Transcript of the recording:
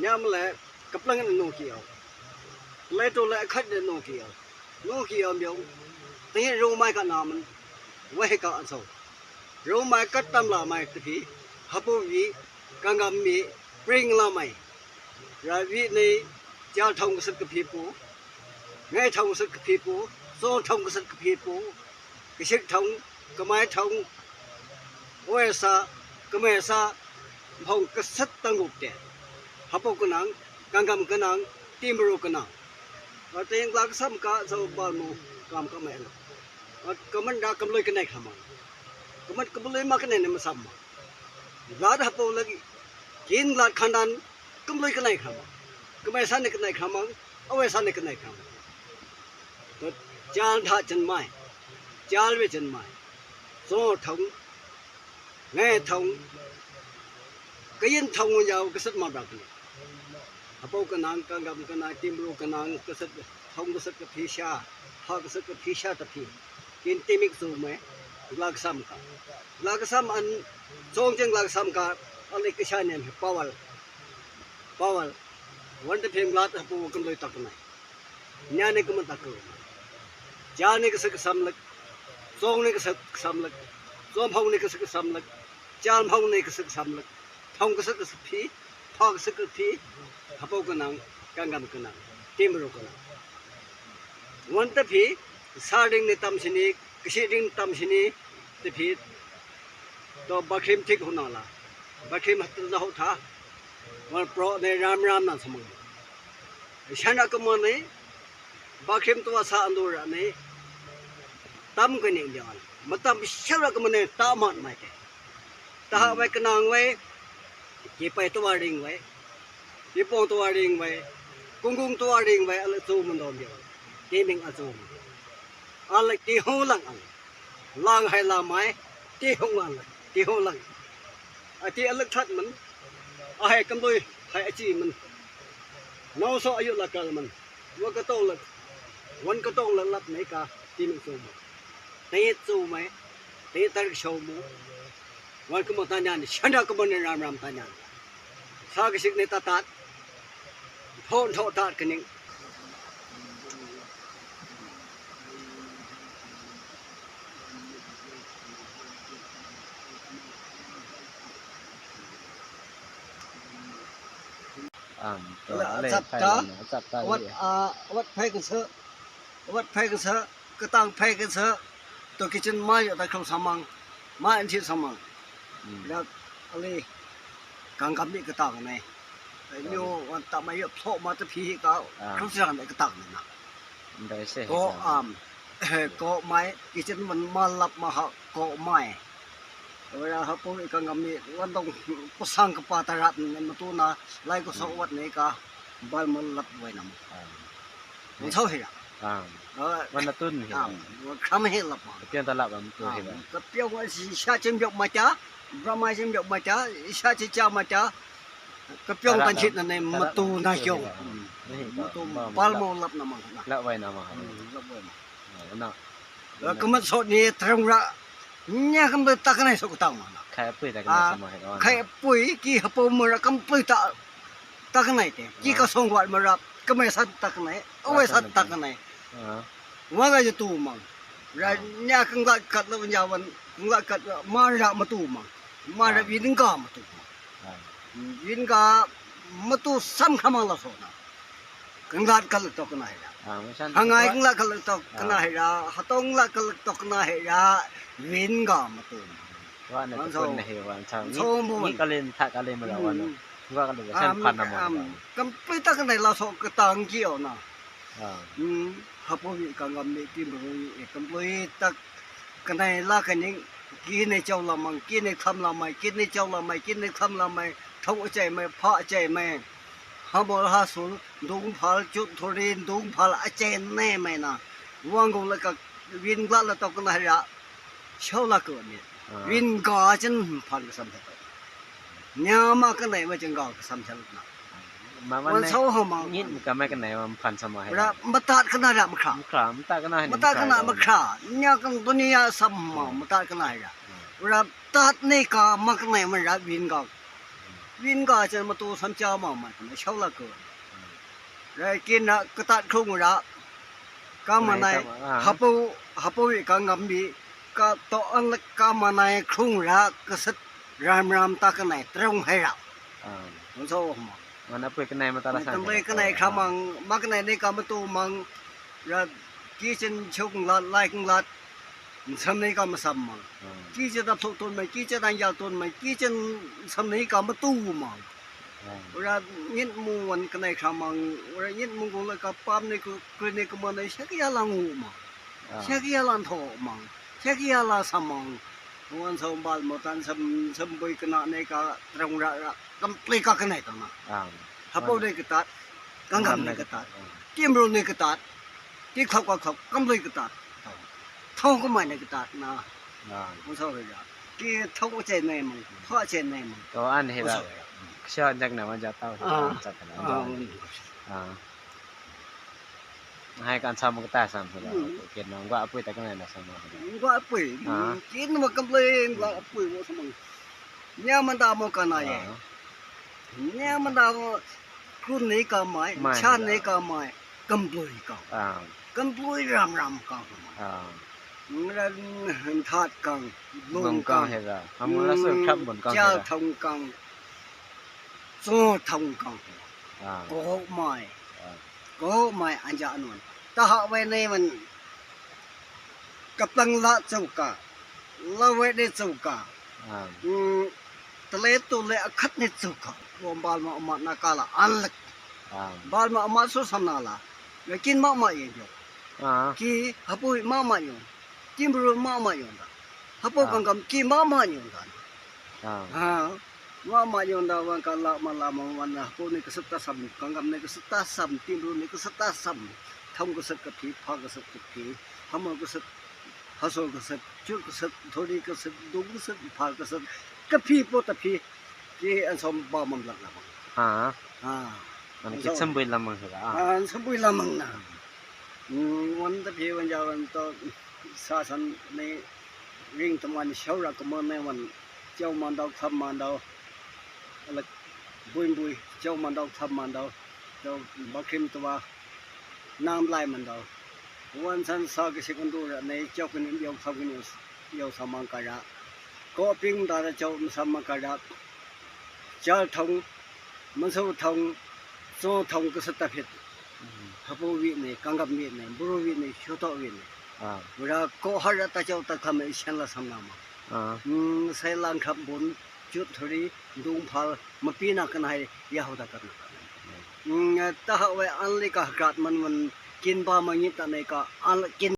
ຍາມແລະ ກະປະລັງໂນກຽວ ແລໂຕແລອາຄັດໂນກຽວ ໂນກຽວມຽວ ຕະເຫຍໂຣມາຍກະນາມັນ ໄວກະອັນໂຊ ໂຣມາຍກະຕຳລາໄມຕະພີ ຫາໂປວີ ກະງາມມີ ປຣິງລາໄມ ລາວິເນ ຈາລທອງກະສັດກະພີປູ ແງທອງກະສັດກະພີປູ ໂຊທອງກະສັດກະພີປູ ກະຊິກທອງ ກະມາຍທອງ ໂອເອສາ ກະແມສາ ພອງກະສັດຕັງກຸກແກ ຫາໂປກະນາງ ກາງກຳກະນາງ ຕີມໂຣກະນາງ ອາເຕງກລາກະສຳກະເຊົາບານໂມກາມກະແມລະ ອາກະມັນດາກຳເລີຍກະໄນຄະມັງ ກະມັນກຳເລີຍມາກະໄນໃນມະຊຳມາ ລາດຫາໂປເລີຍ ກິນລາດຄະນັນ ກຳເລີຍກະໄນຄະມັງ ກະແມສາໃນກະໄນຄະມັງ ອາເວສາໃນກະໄນຄະມັງ ຈານທະຈັນມາຍ ຈານເວຈັນມາຍ ໂຊທອງ ແງທອງ ກະຍິນທອງຍາວກະສັດມາດາກະ ຫາໂປກະນາງ ກາງກຳກະນາງ ຕີມໂຣກະນາງ ກະສັດທອງກະສັດກະພີຊາ ພາກະສັດກະພີຊາຕະພີ ກິນຕີມິກຊູແມ ກລາກະສຳກະ ກລາກະສຳອັນ ຊອງເຈັງກລາກະສຳກະ ອາເລກກະຊາແນມ ປາວາລ ປາວາລ ວັນຕະເພງລາດຫາໂປກຳເລີຍຕະກະໄນ ຍາເນກະມັນຕະເກີ ຈາເນກະສະກະສຳເລັກ ຊອງເນກະສະກະສຳເລັກ ຊອງພອງເນກະສະກະສຳເລັກ ຈານພອງເນກະສະກະສຳເລັກ ພອງກະສະກະສະພີ ພອງກະສະກະສະພີ ຫາໂປກະນັງ ກາງກຳກະນັງ ຕີມໂຣກະນັງ ວັນຕະພີ ສາລິງເນຕຳຊິນີ ກະຊິລິງຕຳຊິນີ ຕະພີ ໂຕບາຄຣິມທິກໂຮນາລາ ບາຄຣິມຮັດຕະນະໂຮທາ ວັນເປາະເນຣາມຣາມນານສະເໝີ ຊະນະກະມອນເນ ບາຄຣິມຕົວສາອັນດູຣະເນ ຕຳກະນິງດຽວ ມາຕຳເຊລະກະມອນເນ ຕາມາດມາຍເຕ ຕະຫະໄວກະນາງໄວ ເກໄປຕົວລິງໄວ ເກປອງຕົວລິງໄວ ກຸງກຸງຕົວລິງໄວ ອະລະໂຊມັນດອນດຽວ ເກມິງອະໂຊມັນ ອະລະເກໂຮລັງອັງ ລາງໄຮລາໄມ ເຕໂຮງອານ ເຕໂຮງລັງ ອາເຕອາລຶກທັດມັນ ອາໄຮກຳໂດຍ ໄຮອາຈີມັນ ນອງຊໍອາຍຸລາກາລມັນ ວັນກະໂຕລະ ວັນກະໂຕລະລັບໃນກາ ຕີນໂຊມ ເຕໂຊໄມ ເຕຕະລິກໂຊໂມ ວັນກະມະຕາຍານ ຊະນະກະມະນະນາມນາມຕາຍານ ສາກະສິກເນຕາຕາດ ໂທນໂທຕາດກະນິງ ອ່າ ລະ ອາເລ ຈັບຕາ ຈັບຕາ ວັດ ອາ ວັດໄພກັນເຊ ວັດໄພກັນເຊ ກະຕາງໄພກັນເຊ ໂຕກິຈິນມາຢູ່ຕາເຂົາສາມັງ ມາອັນທີສາມັງ ອືມ ລະອາເລ ກາງກຳມິກະຕາງໃນ ອືມ ໂຍ ວັນຕະມາໂຍ ໂພມາຕະພີກະ ອ່າ ເຂົາສາໄດ້ກະຕາງໃນນະ ໂກອາມ ເກາະໄມ້ ກິຈິນມັນມາລັບມາຫາເກາະໄມ້ ເວລາເຮົາປຸກກາງກຳມິ ວັນຕ້ອງປະສັງກະປາຕະລັບ ໃນມະຕູນາ ໄລກໍສອກວັດໃນກະ ບານມັນລັບໄວ້ນຳ ມັນເຊົາເຮລະ ອ່າ ເອີ ວັນລະຕຸນເຮລະ ອ່າ ຄຳເຮລະ ກະປຽງຕະລັບ ກະປຽງວ່າຊິຊາຈິມຍົກມາຈາ ບຣາມາຈິມຍົກມາຈາ ອິຊາຈິຈາມາຈາ ກະປຽງຕັນຊິດນະ ໃນມະຕູນາຍົງ ມະຕູປາລະໂມລັບນຳ ລັບໄວ້ນຳ ລັບໄວ້ນຳ ເນາະ ລະກະມັນໂສດນີ້ຕຣງລະ ຍາກຳເລີຍຕະກະໄນສະກຸຕັງມານະ ໄຄອະປຸຍຕະກະໄນ ສະມາເຮັດ ໄຄອະປຸຍກີຫະໂປມະລະກຳປຸຍຕະ ຕະກະໄນເຕ ກີກະຊົງວັດມະລະກະແມສັນຕະກະໄນ ເອົາໄວ້ສັນຕະກະໄນ ວ່າກະຈະຕູມັງ ລະຍາກຳລັດກັດລະຍາວັນ ກຳລັດກັດມາລະມະຕູມັງ ມາລະວິນກາມະຕູມັງ ວິນກາມະຕູສຳຄັນມັງລະໂສນະ ກະງາດກະເລີກຕອກກະນາເຮລະ ອ່າ ຫາງາຍກະງາດກະເລີກຕອກກະນາເຮລະ ຫາໂຕງາດກະເລີກຕອກກະນາເຮລະ ວິນກາມະຕູ ວ່ານະ ມັນໂຊ ເຫັນວ່າ ມີກະເລນທະກະເລນມາລະວັນ ວ່າກະເລນສຳພັນນຳ ກຳປຶຕະກະໄນລາວໂຊກະຕັງກິໂອນະ ອ່າ ອືມ ຫາໂປວິກາງາມິຕິມະລຸ ກຳປຶຕະກະໄນລາກະນິງ ກິເນເຈົ້າລາມັງ ກິເນຄຳລາໄມ ກິເນເຈົ້າລາໄມ ກິເນຄຳລາໄມ ທອງອາໄຈໄມ ພະອາໄຈໄມ ຫາໂມລະຫາສູນ ດຸງຜາລ ຈຸດທຸລີນ ດຸງຜາລ ອາເຈນແນໄມນະ ວັງກົງລະກະວິນກະລະຕອກກະນະຫະຍະ ເຊົາລະເກີດເນ ອ່າ ວິນກາຈັ່ນພັນກະສຳເພັດ ຍາມາກະໄນມາຈັ່ງກາກະສຳເພັດນະ ມາວັນເສົາເຮົາມາ ຍິນກະແມ່ກະໄນມາພັນສະມາໃຫ້ ລະມາຕາດກະນະລະມາຄາ ມາຄາ ມາຕາດກະນະ ມາຕາດກະນະມາຄາ ຍາກະໂຕນີ້ຍາສຳມາ ມາຕາດກະນະລະ ລະຕາດເນກາມາກະໄນມາລະວິນກາ ວິນກາຈະມາຕູສຳຈາມາມານຊາວລາວເກີນ ແລະກິນນະກະຕັດໂຄງລະກາມາໄນ ຫາເປົາ ຫາເປົາວິກາງຳບີ ກະໂຕອັນກາມາໄນໂຄງລະກະສິດ ຣາມຣາມຕາກະໄນຕຣອງໄຮລະ ມັນໂຊມາ ມັນອະເປີກະໄນມາຕາລະສັງ ກະເລີຍກະໄນຄາມັງ ມາກະໄນເນກາມະຕູມັງ ລະກີເຈັນຊົງລາດ ລາຍຄອງລາດ ສຳເນກາມະສຳມັງ ກີເຈັນຕາໂທຕົນໄມ ກີເຈັນນາຍາຕົນໄມ ກີເຈັນສຳເນກາມະຕູມັງ ລະຍິດມູວັນກະໄນຄາມັງ ລະຍິດມູກົງລະກະປາມເນກະ ກະເນກະມະໄນ ເຊກະຍາລາງູມັງ ເຊກະຍາລານໂທມັງ ເຊກະຍາລາສະມັງ ວັນສອງບາດມໍຕັນ ສຳ ສຳບຸຍກະນະເນກາຕຣອງລະ ກຳເລີຍກະກະໄນຕອນນະ ຫາເປົາເນກະຕັດ ກາງຳເນກະຕັດ ກິມໂຣເນກະຕັດ ກິເຂົ້າກະເຂົ້າ ກຳເລີຍກະຕັດ ເທົ່າກະໄມເນກະຕັດນະ ມັນເທົ່າເລີຍ ກິເທົ່າເຈເນມັງ ເພາະເຈເນມັງ ໂຕອັນເຮັດລະ ເຊາະຈັກນະມັນຈະເຕົ້າ ອາ ຈັກນະ ອາ ໃຫ້ການຊຳມັນກະຕາຍຊ້ຳ ເຮັດລະ ເກນນະ ກວ່າອະປຸຍຕະກະແນນນະ ສຳມາ ກວ່າອະປຸຍ ກິນມາກຳເລີຍ ກວ່າອະປຸຍ ສຳມາ ຍາມັນດາມໍການາຍ ຍາມັນດາ ຄຸນເນກາໄມ ຊາເນກາໄມ ກຳເລີຍກາ ກຳເລີຍຣາມຣາມກາ ທາດກາ ລົງກາ ຈາວທອງກາ ໂຊທອງກາ ໂກໄມ ໂກໄມ ອັນຈາອານົນ ຕະຫະໄວເນມັນ ກະຕັງລະເຈົ້າກາ ລະໄວເນເຈົ້າກາ ອາ ອືມ ຕະເລໂຕເລອະຄັດເນເຈົ້າກາ ວອມບາລມະອະມະນາກາລະອັນລະ ບາລມະອະມະສຸສະນາລະ ລະກິນມະມະເອງ ອາ ກີຫາປຸຍມະມະໂຍ ກິນບຣູມະມະໂຍ ຫາປຸຍກາງກຳ ກີມະມະໂຍ ອາ ມາມາຍອນດາວັນກາລະມາລາມະວັນນະ ໂກເນກະສິດຕາສຳ ກາງກຳເນກະສິດຕາສຳ ຕິມລຸເນກະສິດຕາສຳ ທຳກະສິດກະພີ ພາກະສິດກະພີ ຫາເມີກະສິດ ຫາໂຊກະສິດ ຈຸກະສິດ ໂທດີກະສິດ ດຸງກະສິດ ພາກະສິດ ກະພີໂປຕະພີ ທີ່ອັນສອມບາມັນລັກນະ ອາ ອາ ມັນກິດສຳບຸຍລະມັງ ອາ ສຳບຸຍລະມັງນະ ອືມ ວັນຕະພີວັນຍາວັນໂຕ ສາສັນເນ ຣິງຕະມານເຊົາລະກະເມີນໃນວັນ ເຈົ້າມານດາວຄຳມານດາວ ລະບຸຍບຸຍ ເຈົ້າມານດາວຄຳມານດາວ ເຈົ້າບາຄຣິມຕະວາ ນາມລາຍມານດາວ ວັນສັນສາກະຊິກັນດູລະໃນ ເຈົ້າກະນິດຽວຄຳກະນິດຽວສາມັງກະລະ ເກາະປິງຕາລະເຈົ້າສາມັງກະລະ ຈາລທອງ ມັນໂຊທອງ ໂຊທອງກະສັດຕະເພັດ ຫາໂປວິເນ ກາງກຳວິເນ ບຸໂຣວິເນ ໂຊໂຕະວິເນ ອາ ເວລາເກາະຫະລະຕາເຈົ້າຕາຄຳເອເຊນລະສຳນາມາ ອາ ອືມ ໄຊລາງຄຳບຸນ ຈຸດທະລີ ດຸງພາລ ມະປີນາກະນາຍ ຢາຫົດຕະກັນ ອືມ ຕະຫະໄວອັນລິກາກາດມັນ ມັນກິນບາມະງິດຕະເນກາ ອັນກິນ